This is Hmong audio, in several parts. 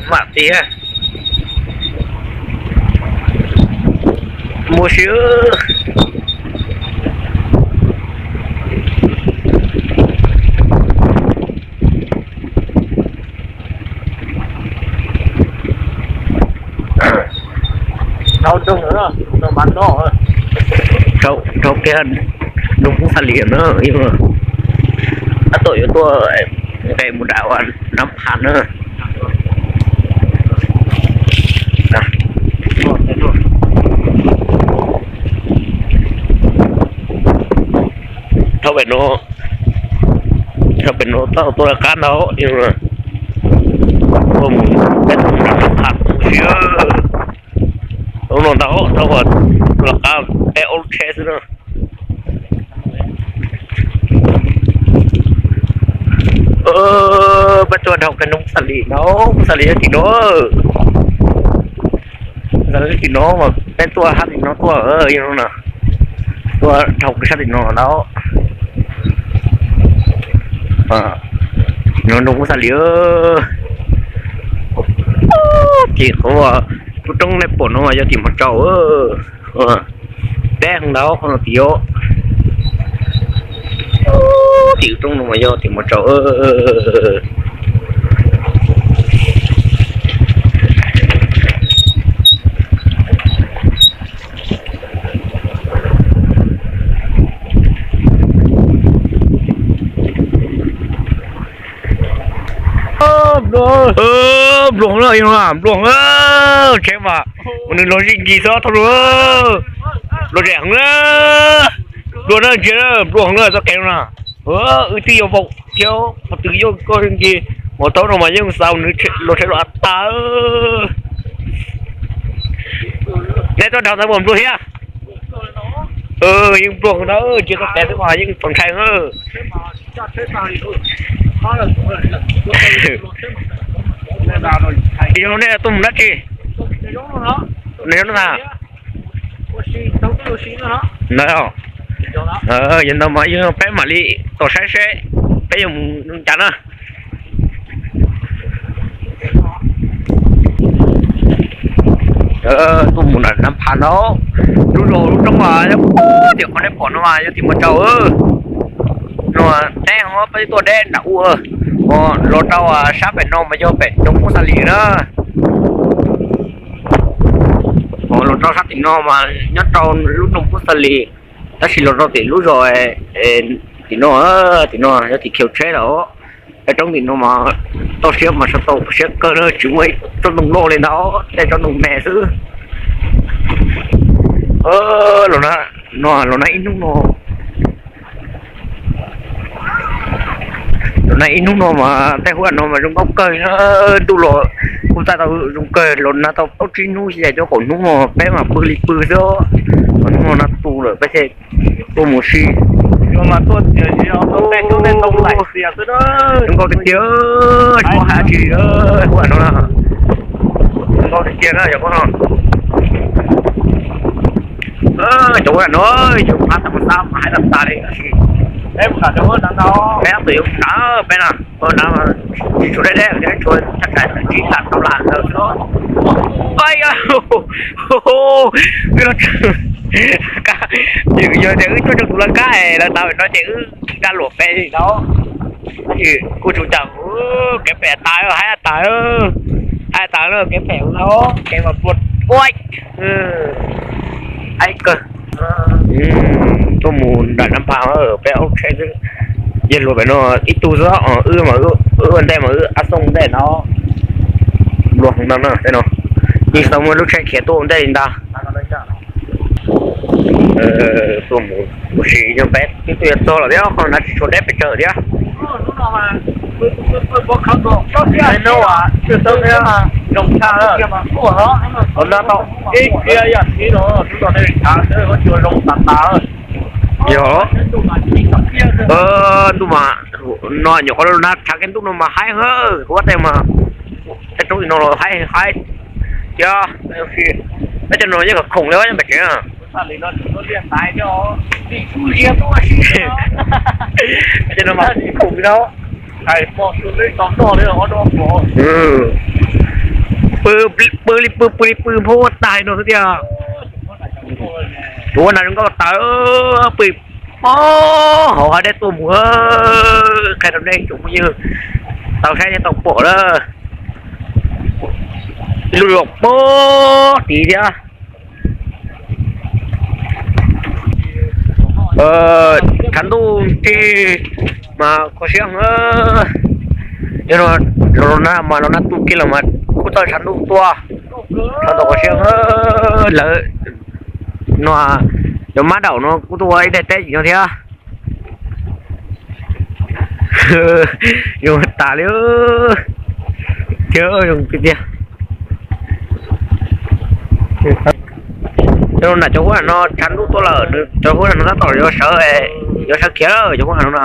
Mam tiag. Mus si. Dhau nroog lawm, mas no, dhau kiag nroog Hmoob Xas Lis na. Tab tom yuav tuaj nqes mus nram ua Nab Phas na. Dhau pem no, dhau pem no tau tuaj lawv qab ntau. Tuaj mus peb tuaj mus nram Nab Phas si. Lub no ntau, tau lawv qab peb ob lub tsheb xwb na. Peb tuaj dhau kiag nroog Xas Lis no, Xas Lis yog tim no. Xas Lis tim no mas peb tuaj sab tim no tuaj, yog no na. Tuaj dhau kiag sab tim no ntau. No nroog Xas Lis. Tim qhov lub roob nej pom no mas yog tim Mos Tsaus. Deb heev ntau qhov no tim os. Tim roob no mas yog tim Mos Tsaus. Npluag na, npluag na, tsheb mas nws los zij nkis xwb thauj lus. Los zem heev na, npluag na, ntsia npluag heev na txoj kev no na. Wb twb yuav vau thiab, qhov twg yuav koj nkis, hmo taub no mas yeej xa nws los tsheb los av tag. Nej tuaj dhau ntawd puas npluag thiab? Yeej npluag na, ntsia txoj kev xwb mas yeej txaus ntshai na. Yog nej tuaj mus dab tsi? Nws yog no na. Yog ntawd mas yeej peb mam li tos saib seb peb yuav mus cas na. Tuaj mus nram Nab Phas no, lub zos lub roob mas yog tim qhov nej pom no mas yog tim Mos Tsaus. No deb heev, peb tuaj deb nram ub, los rau sab pem no mas yog pem nroog Hmoob Xas Lis na. Los rau sab tim no mas nyob rau lub nroog Hmoob Xas Lis, tab sis los rau tim lub zos tim no, tim no yog tim khiv tsheb lawm. Peb roob tim no mas toj siab mas sawv tau siab kawg na, tsis muaj tsob ntoo loj li ntag, tej tsob ntoo me xwb. Los na, los na ib hnub no, los na ib hnub no mas tej huab no mas zoo nkauj kawg, ntuj los kuj txaij tau zoo kawg, los na tau plaub tsib hnub xyov cov kaum hnub no peb mas pw li pw xwb. Hnub no na tu lawm peb thiaj tuaj mus si. Zoo nkauj tiag tiag, tsis muaj hais tsi, huab no na. Zoo nkauj tiag tiag na yog no. Cov huab no yog pab tau xab mas hais tag tas li. Peb ob tug yuav mus nram peb no, tsis tshua deb deb, tsuas thaj tsam tsib lam rau lam ntawd xwb. Yog tias wb tuaj rau tus laj kab es lawv tas no ces wb nqa luam pem li no. Tab sis kuj tsis ua cas, kev pem tas, hais tas, hais tas kev pem no, kev mas pluag ua, hais kawg. Tuaj mus nram Nab Phas peb ob lub tsheb xwb. Yog luag pem no ib tug xwb, wb mas wb ua ntej mas wb ab xooj ntej no. Luag heev no na, tej no yeej tau muaj lub tsheb khiav tuaj ua ntej li ntag. Tuaj mus ua si yog peb twb tuaj yuav txog lawm thiab, qhov no tsis tshua deb pes tsawg thiab. Yog, ntuj mas no nyuam qhuav na tshav kiag ntuj no mas haib heev, kuv ua tej mas tej roob li no los haib haib thiab. Peb cov no yeej khoom li npam tsev. Peb cov no mas khoom li no. Pw, pw li pw, pw li pw, pw tag no xwb tiag. Tus huab nas zoo nkauj tas, pw pob hauv hav dej tuaj mus, qhia rau nej tsoom phooj ywg tau saib thiab tau pom lawm. Lub los pob tid thiab. Tshav ntuj nrig mas kho siab heev. Yog los na mas los na tu kiag los mas kuj tau tshav ntuj tuaj, tshav ntuj kho siab heev. Lawv no, cov mab daum no kuj tuaj ua ib daim teb tim no thiab. Zoo tas li thiab, zoo tiag tiag. Nram cov huab no tshav ntuj tuaj lawm, cov huab no tab tom yuav sawv, yuav sawv khiav lawm cov huab no.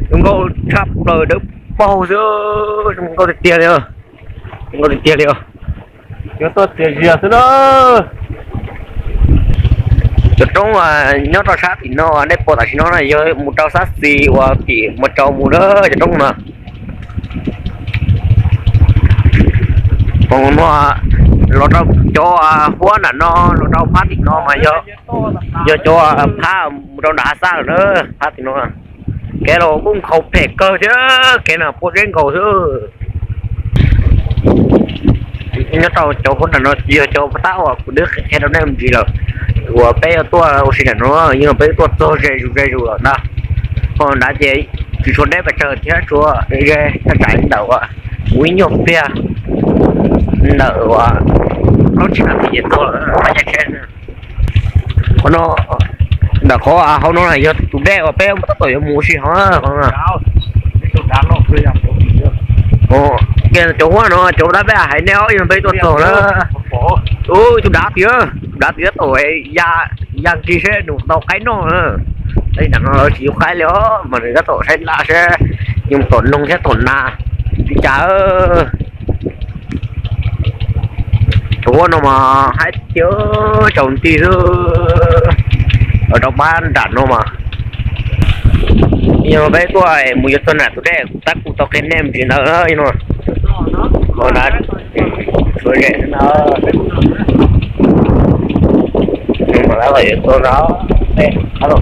Zoo nkauj tshaj plaws, dawb paug xwb, zoo nkauj tiag tiag li, zoo nkauj tiag tiag li. Yuav tuaj txias zias xwb na. Cov roob nyob rau sab tim no nej pom tam sim no na yog mus rau sab xis uas tim Mus Tsaus mus na cov roob no. Los rau cov huab nram no los rau phab tim no mas yog cov phab mus rau nram hav xab lawm na, phab tim no. Kev los kuj nkhaus phem kawg thiab, kev na pob zeb nkaus xwb. Nyob rau cov huab nram no yog cov tab uas kuv twb qhia rau nej ntsis lawm, uas peb yuav tuaj ua si nram no, yog peb tuaj txog ze zus ze zus lawm ntag. Ho nrad ces tsis tshua deb pes tsawg thiab, tsuas ze thaj tsam li ntawm uas kuv ib nyuag pliag, ntawm uas plaub tsib nas this ces txog lawm. Qhov no, ntawm qhov hauv no yog tus dej uas peb tab tom yuav mus ua si hov. Cov huab no cov tab peb hais nej os, yog peb tuaj txog na. Tus dav tiag, tus dav tiag tab tom ya nkig seb nws tau qaib noj na. Tab sis nram no lawv tsis yuav qaib li os, mas nws tab tom saib laj seb yuav tom noog thiab tom nas li cas. Cov huab no mas haib tiag, tsaus nti xwb. Rau pab nram no mas yog peb tuaj mus yuav txog nram tus dej kuv tab kuv tau qhia nej me ntsis ntawd no. Suav zem xwb na. Yuav tuaj no,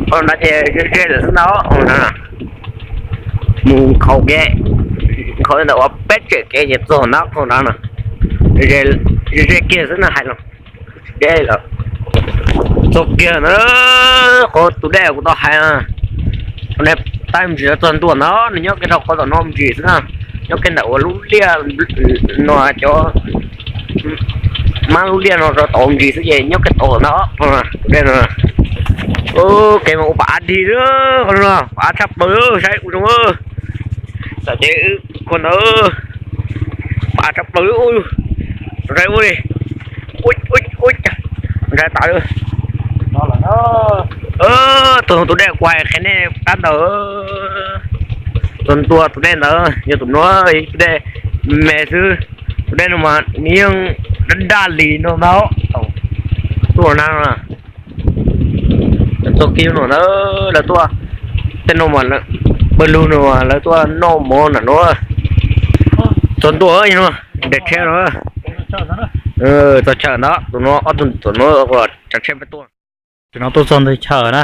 qhov no ces ze ze lawm xwb na. Mus nkhaus kev, nkhaus ntawm uas peb tsem kev ces txog na, qhov ntawd na. Ze ze kiag xwb na, hais los deb lawm. Txog kiag na, qhov tus dej kuv tau hais na, nej tab ntsis txog ntua ntawd, nws nyob kiag rau qhov tom no ntsis xwb na. Nyob kiag ntawm uas lub liaj no, cov mab lub liaj no rau tod ntsis xwb ces nyob kiag tod ntawd tus dej no. Kev mas ua pam av dig xwb, qhov no pam av tshaj plaws, saib ua zoo. Tam ces qhov ntawd pam av tshaj plaws, saib ua li, ua cas ntshai tas. Tus tus dej kuv hais qhia nej qab ntawd, tus ntua tus dej ntawd yog tus no, tus dej me xwb. Tus dej no mas nws yeej daj daj li no ntag. Tuaj na, txog kiag no ntawd lawv tuaj, tej no mas pawg lug no lawv tuaj noj mov nram no. Txog ntua no, nres tsheb no. Txog chaw ntawd, tus no ob tug tus no tsav tsheb peb tuaj. Tam no tuaj txog ntawm chaw na,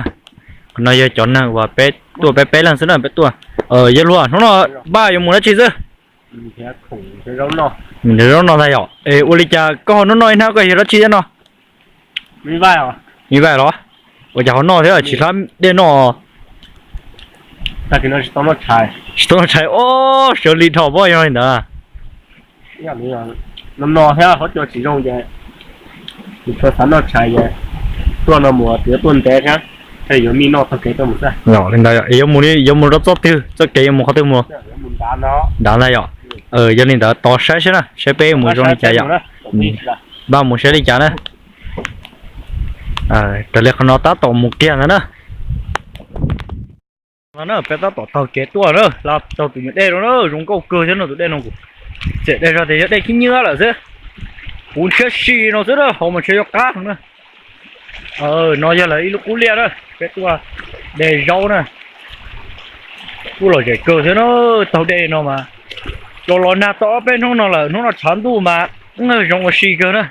qhov no yog cov neeg uas peb tuaj peb peb leeg xwb na peb tuaj. Yog luag hnub no npaj yuav mus dab tsi xwb? Nrhiav zaub no ntag yom. Es ua li cas koj ho noj noj ib hnab koj yog dab tsi thiab no? Me vaij los? Ua cas ho noj thiab tsis hlab dej noj? Tsis tau noj tshais, ob sawv li dhau pob yog li ntawd. No no thiab qhov cua tsis zoo ces tsis tshua xav noj tshais ces tuaj no mus tias tuaj ntev thiab, thiaj yuav mij noj txoj kev tuaj mus xwb. Li ntawd yuav mus, yuav mus rau txoj twg, txoj kev yuav mus qhov twg mus? Nrad ntag yom. Yog li ntawd tos saib saib na, saib peb mus zoo li cas yom. Npaj mus saib li cas na. Raws li qhov no tab tom mus kiag ntag na. No na peb tab tom taug kev tuaj na, los taug tus nyuag dej no na, zoo nkauj kawg thiab no tus dej no kuv txawm tias yog dej khib nyiab lawm xwb. Kuv ntshiab si no xwb na, hauv mas ntshe yuav qab na. No yog lawv ib lub qub liaj na, peb tuaj de zaub na. Kuj lom zem kawg thiab na, taug dej no mas Los los nag tau ob peb hnub no lawm, hnub no tshav ntuj mas zoo ua si kawg na.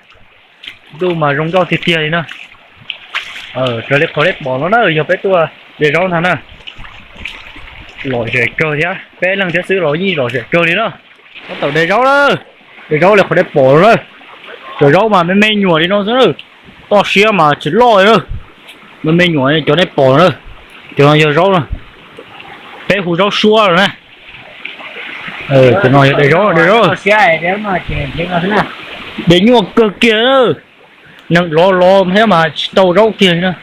Ntuj mas zoo nkauj tiag tiag li na. Raws li qhov nej pom no na yog peb tuaj de zaub ntag na. Lom zem kawg thiab, peb leeg thiab xwb los yeej lom zem kawg li na. Tab tom de zaub lawm, de zaub li qhov nej pom no na. Cov zaub mas me me nyuam li no xwb na. Toj siab mas tsis loj li na. Me me nyuam cov nej pom no na. Cov no yog zaub na, peb hu zaub suab los na. Cov no yog de zaub, de zaub. De nyuaj kawg kiag na. Neeg lov lov thiab mas tsis tau zaub kiag li na.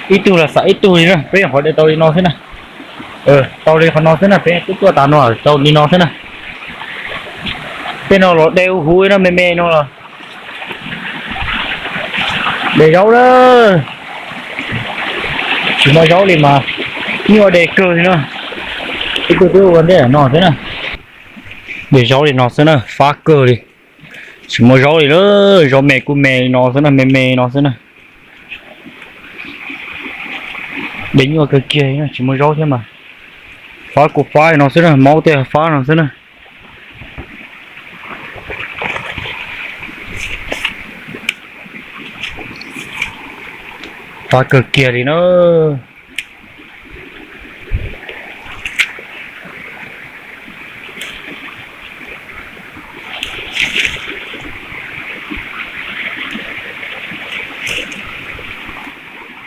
Ib tug los xam ib tug li na, peb nyuam qhuav de tau li no xwb na. Tau li qhov no xwb na, peb twb tuaj tas no tau li no xwb na. Tej no los de huv huv no me me no los de zaub lawm. Tsis muaj zaub li mas nyuaj de kawg li na. Ib tug twb ua ntej no xwb na. De zaub li no xwb na, fab kawg li. Tsis muaj zaub li lawm, zaub me kuj me li no xwb na, me me no xwb na. De nyuaj kawg kiag, tsis muaj zaub thiab mas. Fab kuj fab li no xwb na, maub tej fab no xwb na. Fab kawg kiag li na.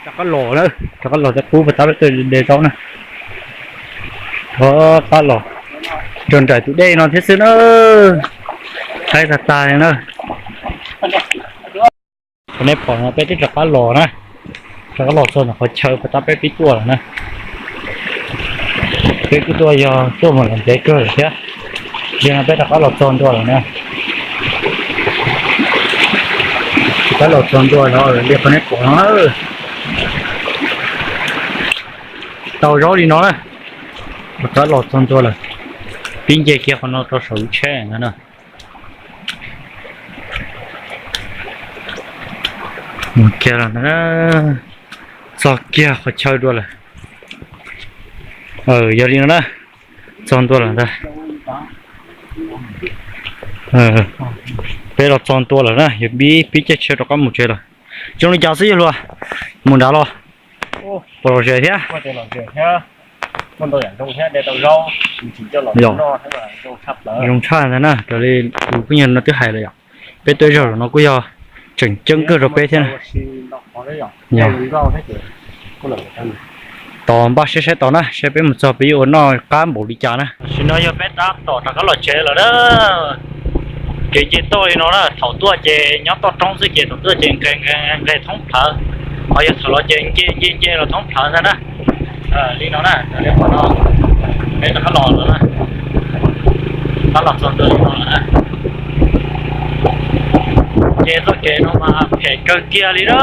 Rov qab los na, rov qab los tej qub puas tab peb tuaj de zaub na. Rov qab los rau nraim tus dej no thiab xwb na. Haib tag tag li na. Qhov nej pom no peb twb rov qab los na, rov qab los txog ntawm qhov chaw puas tab peb pib tuaj lawm na. Peb kuj tuaj yog tuaj mus los ntev kawg lawm thiab. Yog no peb rov qab los txog ntua lawm na. Rov qab los txog ntua lawm li qhov nej pom no. Tau zaub li no na. Rov qab los txog ntua lawm. Pib nce kiag qhov no rau saum lub tsheb ntag na. Mus kiag los ntag, txog kiag qhov chaw dua lawm. Yog li no na, txog ntua lawm ntag. Peb los txog ntua lawm na, yog pib pib caij tsheb rov qab mus tsev lawm. Zoo li cas xwb yawg hluas, mus nrad los puas lom zem thiab? Zoo tshaj ntag na, raws li tus phooj ywg no twb hais lawm yom. Peb tuaj zaug no kuj yog tseem ceeb kawg rau peb thiab na. Tos npaj saib saib tos na, saib peb mus txog peb yuav ua noj qab npaum li cas na. Tam sim no yog peb tab tom rov qab los tsev lawm na. Kev nce toj li no na, thaum tuaj ces nyob toj roob xwb ces thaum tuaj ces nqes nqes nqes thoob plhawv, ho yog thaum los ces nce nce nce los thoob plhawv ntag na. Li no na, raws li qhov no peb rov qab los lawm na, rov qab los txog ntua li no lawm na. Ces txoj kev no mas phem kawg kiag li na.